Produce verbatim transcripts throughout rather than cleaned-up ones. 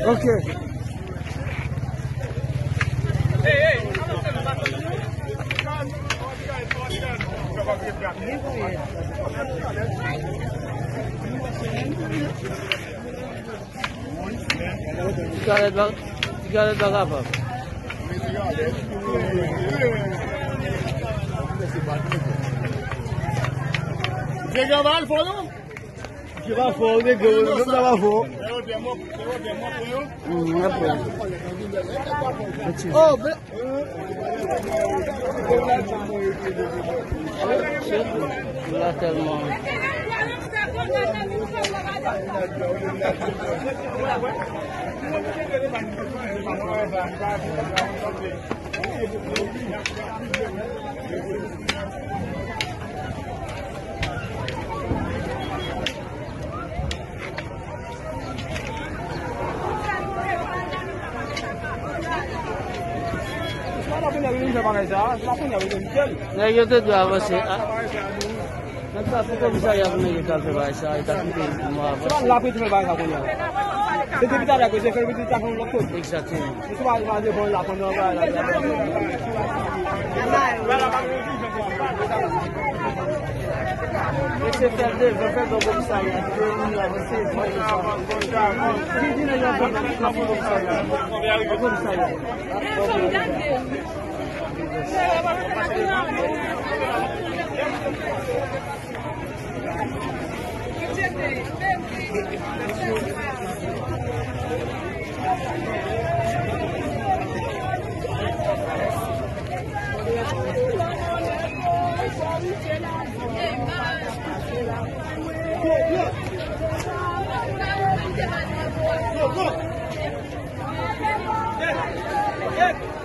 Ok. Sigarèt pa, sigarèt pa kapab. Misye gen bal fò non. Misye pa fò, ou te gwo, menm sa pa fò. Mm, apre. Oh, be- La tèlman. Nèg yo te dwe avanse. Nèg sa, se komisarya pou nèg yo t al fè bagay sa, yo t ap kite mò avanse. Se pa la pou yo te fè bagay sa kounye a. Se depi talè ke se fè l, pou yo te fè l lòt kote. Egzakteman. Misye pa, pa devan la, pandan bagay la. Mesye fè l devan, fè l devan komisarya. Di, di nèg yo fè l devan komisarya. Komisarya.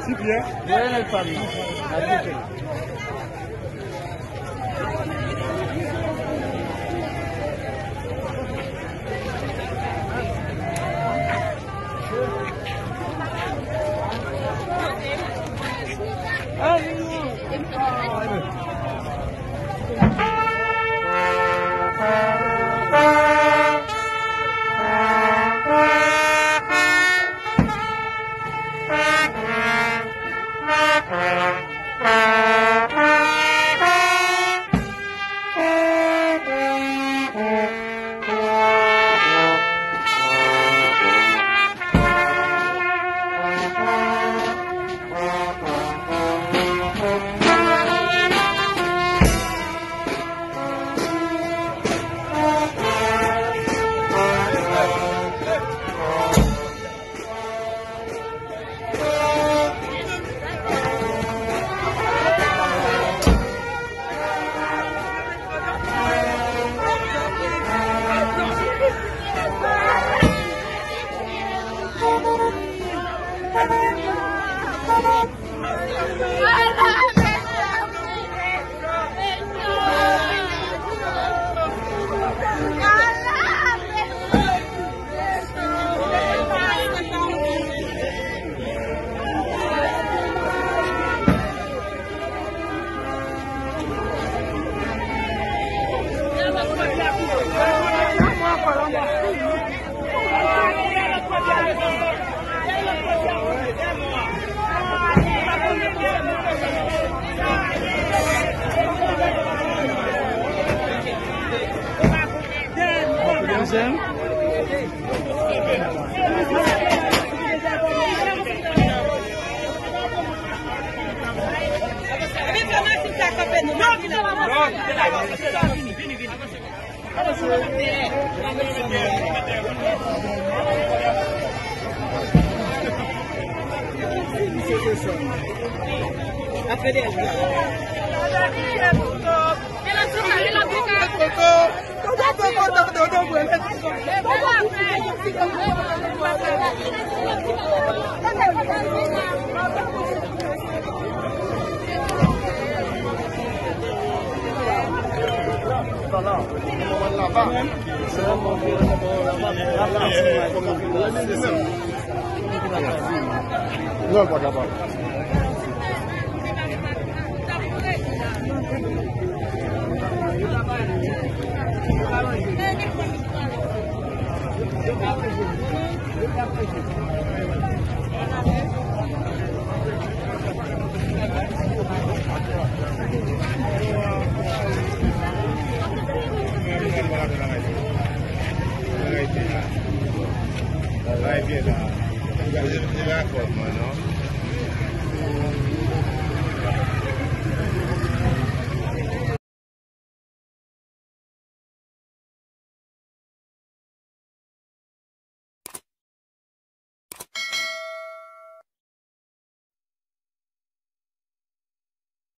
Ti pyè. Mwen renmen fanm nan. L ap kite. Non, pa kapab.